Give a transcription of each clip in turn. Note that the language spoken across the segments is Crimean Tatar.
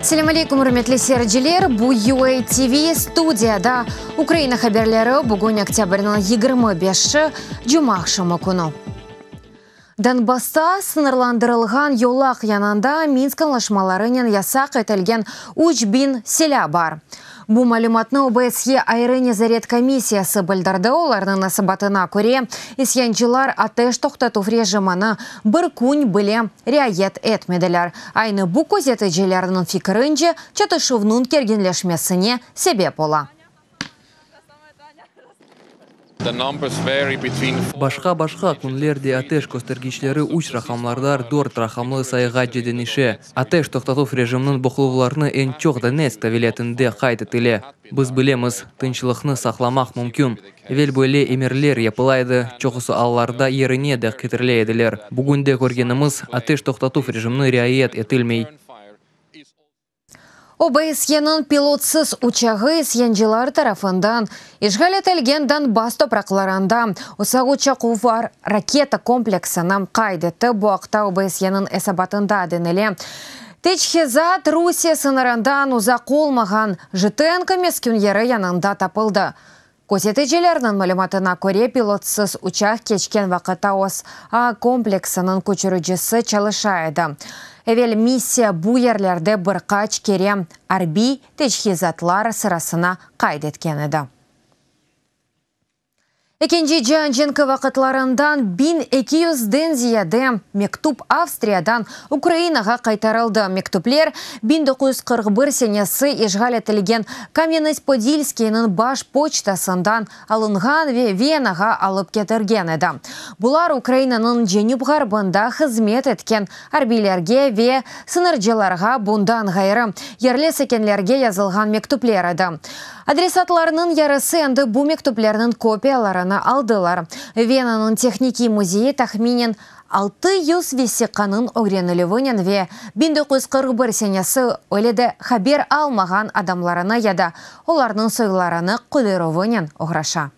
Selâm aleykum, ürmetli seyirciler! Bu UA TV studiyada Ukraina haberleri, bugün oktâbrniñ 25-i, cumaaqşamı künü. Donbassta sıñırlandırılğan yolaq yanında Minsk añlaşmalarınen yasaq etilgen 3000 silâ bar. Bu malümatnı OBSYE ayrı nezaret komissiyası bildirdi, olarnıñ esabatına köre, isyancılar ateş toqtatuv rejimini bir kün bile riayet etmediler. Aynı bu közeticilerniñ fikirince, çatışuvnıñ kerginleşmesine sebep ola. Başqa-başqa künlerde ateş köstergiçleri üç raqamlardar dört raqamlı sayığace deñişe. Ateş toqtatuv rejiminiñ boquluvlarını eñ çoq Donetsk vilâyetinde qayd etile. Biz bilemiz, tınçlıqnı saqlamaq mümkün. Evel böyle emirler yapıla edi, çoqusı allarda yerine de ketirile ediler. Bugünde körgenimiz, ateş toqtatuv rejimini riayet etilmey. OBSYEniñ pilotsız uçağı isyancılar tarafından işğal etilgen Donbass topraqlarında uzaq uçaquvlar raketa kompleksini qayd etti. Bu aqta OBSYEniñ esabatında denile. Teçhizat Rusiye sıñırından uzaq olmağan Jitenko meskün yeri yanında tapıldı. Közeticilerniñ malümatına köre, pilotsız uçaq keçken vaqıtta OSA kompleksiniñ köçüricisi çalışa edi. Evel missiya bu yerlerde bir qaç kere arbiy teçhizatlar sırasına qayd etken edi. Ekinci cian cenki vaqıtlarından 1200-den ziyade mektüp Avstriyadan Ukrainağa qaytarıldı. Mektüpler 1941 senesi işğal etilgen Kamyanets-Podilskiyniñ baş poçtasından alınğan ve Venağa alıp ketirgen edi. Bular Ukrainanıñ cenüp-ğarbında hızmet etken arbiylerge ve sıñırcılarğa, bundan ğayrı, yerli sakinlerge yazılğan mektüpler edi. Adresatlarnıñ yarısı endi bu mektüplerniñ kopiyalarını aldılar. Venanıñ tehnikiy müzeyi tahminen 600 vesiqanıñ ögrenilüvinen ve 1941 senesi öyle de haber almağan adamlarını ya da olarnıñ soylarını qıdıruvınen oğraşa.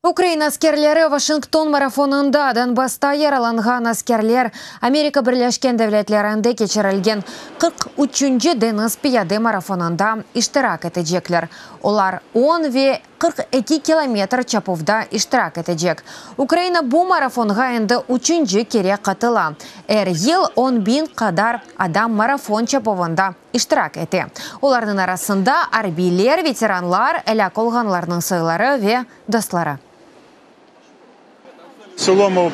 Ukraina askerleri Washington marafonında Donbassta yaralanğan askerler Amerika Birleşken Devletlerinde keçirilgen 43-nci deñiz piyade marafonında iştirak etecekler. Olar on ve 42 kilometr çapuvda iştirak etecek. Ukraina bu marafonğa endi üçünci kere qatıla. Er yıl 10 biñ qadar adam marafon çapuvında iştirak ete. Olarnıñ arasında arbiyler, veteranlar, elâk olğanlarnıñ soyları ve dostları. В цілому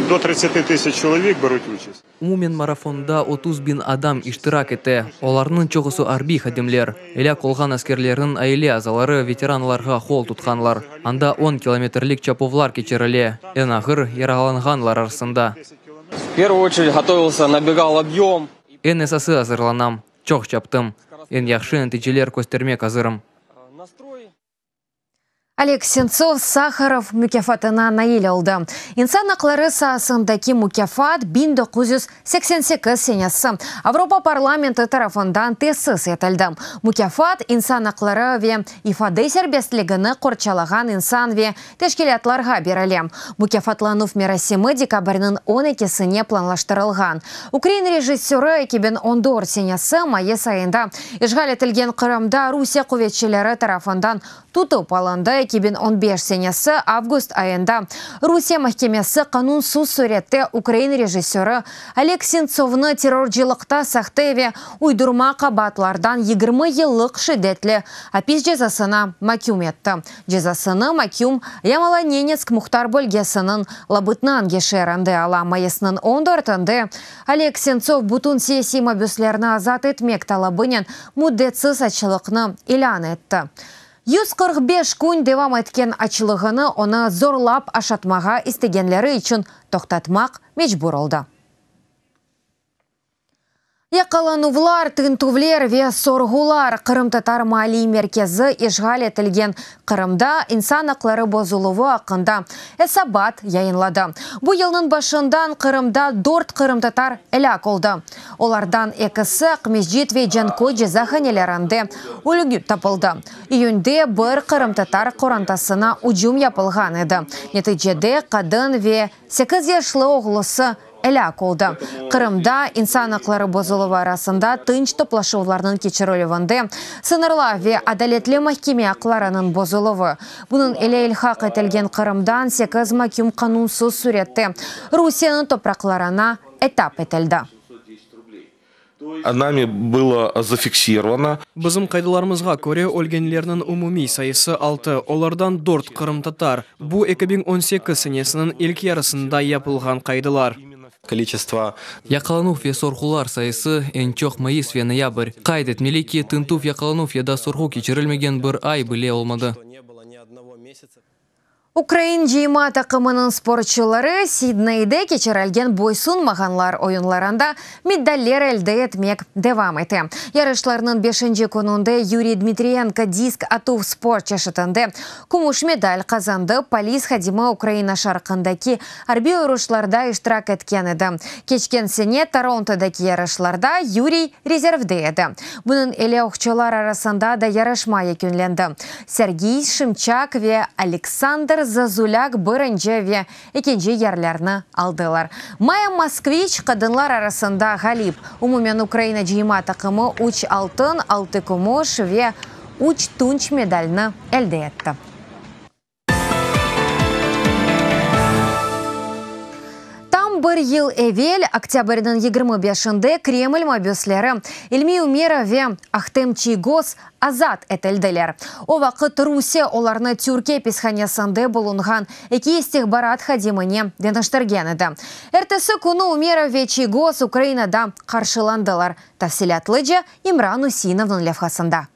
до 30 тисяч чоловік беруть участь. Umumen marafonda 30 biñ adam iştirak ete. Olarnıñ çoqusı arbiy hadimler. Elâk olğan askerlerniñ aile azaları veteranlarğa qol tutqanlar. Anda 10 kilometrlik çapuvlar keçirile. Eñ ağır yaralanğanlar arasında. В первую очередь готовился, набегал объем. Eñ esası azırlanam. Çoq çaptım. Eñ yahşı neticeler köstermek azırım. Настрой. Oleg Sentsov Saharov mukâfatına nail oldı. İnsan aqları saasındaki mukâfat 1988 senesi Avropa parlamenti tarafından tesis etildi. Mukâfat insan aqları ve ifade serbestligini qorçalağan insan ve teşkilâtlarğa berile. Mukâfatlanuv merasimi dekabrniñ 12-sine planlaştırılğan. Ukrain rejissörı 2014 senesi mayıs ayında işğal etilgen Qırımda Rusiye quvetçileri tarafından tutıp alındı. 2015 senesi avgust ayında Rusiye mahkemesi qanunsız sürette ukrain rejissörı Oleg Sentsovnı terrorcılıqta sahte ve uydurma qabaatlardan 20 yıllıq şiddetli apis cezasına mahküm etti. Cezasını mahküm Yamalo-Nenetsk muhtar bölgesiniñ Labıtnangi şeerinde ala. Mayısnıñ 14-inde Oleg Sentsov bütün siyasiy mabüslerni azat etmek talabınen müddetsiz açlıqnı ilân etti. 145 kün devam etken açlığını onı zorlap aşatmağa istegenleri içün toqtatmaq mecbur oldı. Yaqalanuvlar, tintüvler ve sorğular Qırımtatar Maaliy Merkezi işğal etilgen Qırımda insan aqları bozuluvı aqqında esabat yayınladı. Bu yılnıñ başından Qırımda dört qırımtatar elâk oldı. Olardan ekisi Aqmescit ve Canköy cezahanelerinde ölü tapıldı. İyünde bir qırımtatar qorantasına ücüm yapılğan edi. Neticede qadın ve 8 yaşlı oğlusı. Elâk oldı. Qırımda insan aqları bozuluvı arasında tınç toplaşuvlarnıñ keçirilüvinde sıñırlav ve adaletli mahkeme aqlarınıñ bozuluvı. Bunıñ ile ilhaq etilgen Qırımdan sekiz maküm qanunsız sürette Rusiyeniñ topraqlarına etap etildi. Nami bylo zafiksirovano. Bizim qaydalarımızğa köre, ölgenlerniñ umumiy sayısı altı, olardan dört qırımtatar. Bu, 2018 senesiniñ ilk yarısında yapılğan qaydılar. Koliçestvo. Yaqalanuv ve sorğular sayısı, eñ çoq mayıs ve noyabr. Qayd etmeli ki, tintüv, yaqalanuv ya da sorğu keçirilmegen bir ay bile olmadı. Ukrain cıyma taqımınıñ sportçuları Sidneyde keçirilgen Boysunmağanlar oyunlarında medaller elde etmek devam ete. Yarışlarnıñ beşinci kününde Yuriy Dmitriyenko disk atuv sport çeşitinde kümüş medal qazandı, polis hadimi Ukraina şarqındaki arbiy uruşlarda iştirak etken edi. Keçken sene Torontodaki yarışlarda Yuriy rezervde edi. Bunıñ ile oqçular arasında da yarışma yekünlendi. Sergiy Şimçak ve Aleksandr Zazulâk birinci ve ekinci yerlerni aldılar. Maya Moskviç qadınlar arasında ğalip. Umumen Ukraina cıyma taqımı üç altın, altı kümüş ve üç tunç medalni elde etti. Tam bir yıl evel, oktâbrniñ 25-inde Kreml mabüsleri İlmi Ümerov ve Ahtem Çiygoz azat etildiler. O vaqıt Rusiye olarnı Türkiye apishanesinde bulunğan eki istihbarat hadimine deñiştirgen edi. Ertesi künü Ümerov ve Çiygoz Ukrainada qarşılandılar. Tafsilâtlıca İmran Useinovnıñ levhasında.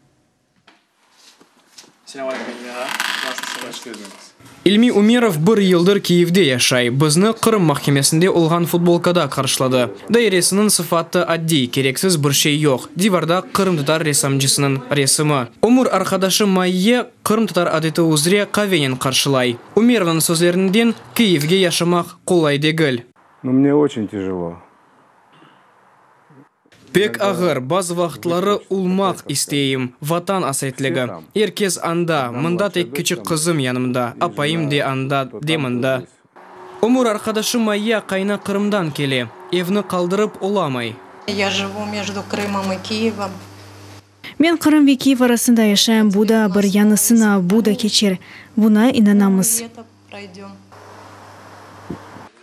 İlmi Ümerov bir yıldır Kiyevde yaşay. Bizni Qırım mahkemesinde olğan futbolkada qarşıladı. Dairesiniñ sıfatı addiy, kereksiz bir şey yoq. Divarda qırımtatar ressamcısınıñ resimi. Ömür arqadaşı Mayye qırımtatar adeti üzre qavenen qarşılay. Ümerovnıñ sözlerinden, Kiyevge yaşamaq qolay degil. Nu, mne oçen tijelo. Pek ağır, bazı vaqıtları ulmaq isteyim, Vatan asretligi. Er kes anda, mında tek kiçik qızım yanımda, apayım de anda, de mında. Ömür arqadaşı Mayya qayna Qırımdan kele, evni qaldırıp olamay. Ya jivu mejdu Krımom i Kiyevom. Men Qırım ve Kiyev arasında yaşayım, bu da bir yañı sınav, bu da keçer, buña inanamız.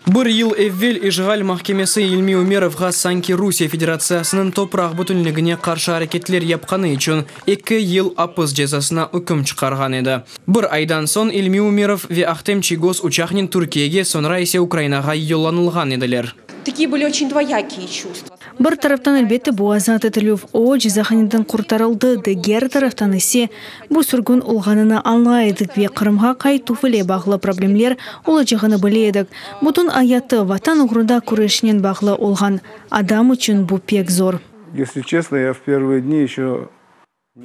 Bir yıl evel işğal mahkemesi İlmi Ümerovğa sanki Rusiye Federatsiyasınıñ topraq bütünligine qarşı areketler yapqanı içün eki yıl apis cezasına üküm çıqarğan edi. Bir aydan soñ İlmi Ümerov ve Ahtem Çiygoz uçaqnen Türkiyege, soñra ise Ukrainağa yollanılğan ediler. Takie byli oçen dvoyakiye çuvstva. Bir taraftan, elbette, bu azat etilüv, o, cezahaneden qurtarıldı, diger taraftan ise, bu sürgün olğanını añlay edik ve Qırımğa qaytuv ile bağlı problemler olacağını bile edik. Bütün ayatı Vatan oğrunda küreşnen bağlı olğan adam içün bu pek zor. Esli çestno, ya v pervıye dni eşö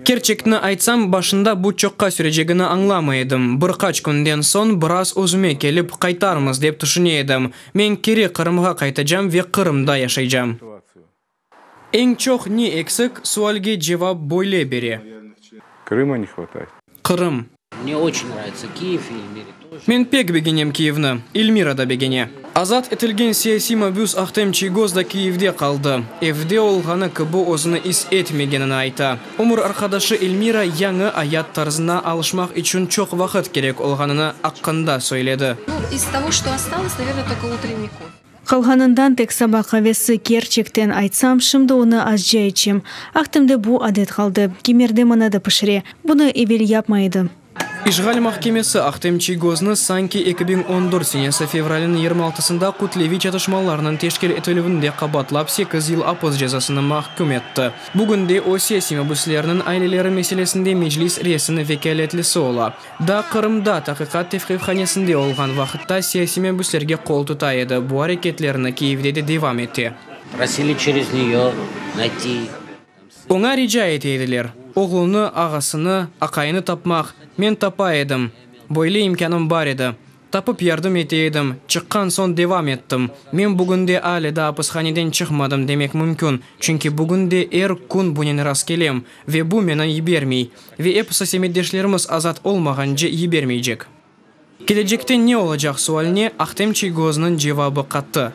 Kerçekni aytsam, başında bu çoqqa sürecegini añlamay edim. Bir qaç künden soñ biraz özüme kelip, qaytarmız, dep tüşüne edim. Men keri Qırımğa qaytacam ve Qırımda yaşaycam. Eñ çoq ne eksik? Sualge cevap böyle bere. Krıma ne hvatayet. Qırım. Mne oçen nravitsâ Kiyev, i Elmire toje. Men pek begenem Kiyevni, Elmira da begene. Azat etilgen siyasiy mabüs Ahtem Çiygoz da Kiyevde qaldı. Evde olğanı kibi özüni is etmegenini ayta. Ömür arqadaşı Elmira yañı ayat tarzına alışmaq içün çoq vaqıt kerek olğanını aqqında söyledi. Nu, iz togo, çto ostalos, navernoe, tolko utrenniy kofe. Qalğanından tek saba qavesi, kerçekten aytsam, şimdi onı azca içem. Ahtemde bu adet qaldı. Kimerde maña da pişire. Bunı evel yapmay edi. İşğal mahkemesi Ahtem Çiygoznı sanki 2014 senesi fevralniñ 26-sında kütleviy çatışmalarnıñ teşkil etilüvinde qabaatlap sekiz yıl apis cezasına mahküm etti. Bugünde o siyasiy mabüslerniñ aileleri meselesinde Meclis reisiniñ vekâletlisi ola. Daa Qırımda taqiqat tevqifhanesinde olğan vaqıtta siyasiy mabüslerge qol tuta edi, bu areketlerini Kiyevde de devam ete. Prosili çerez neyo nayti. Oña rica ete ediler, oğlunı, ağasını, aqayını tapmaq, men tapa edim, böyle imkânım bar edi. Tapıp yardım ete edim, çıqqan soñ devam ettim. Men bugün de alâ daa apishaneden çıqmadım demek mümkün, çünki bugün de er kün bunen rastkelem ve bu meni yibermey. Ve episi semetdeşlerimiz azat olmağance yibermeycek. Kelecekte ne olacaq sualine Ahtem Çiygoznıñ cevabı qattı.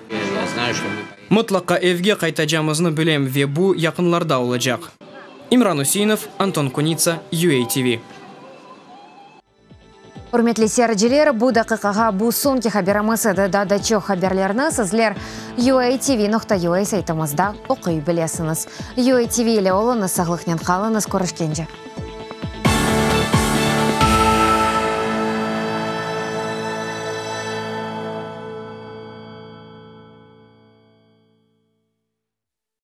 Знаю, что мы поедем. Mıtlaqa evge qaytacağımıznı bilem ve bu yaqınlarda olacaq. İmran Useinov, Anton Kunitsa, UATV. Ürmetli seyirciler, bu daqiqağa bu soñki haberimiz edi. Daa da çoq haberlerni sizler uatv.ua saytımızda oquy bilesiñiz. UATV ile oluñız, sağlıqnen qalıñız, körüşkence.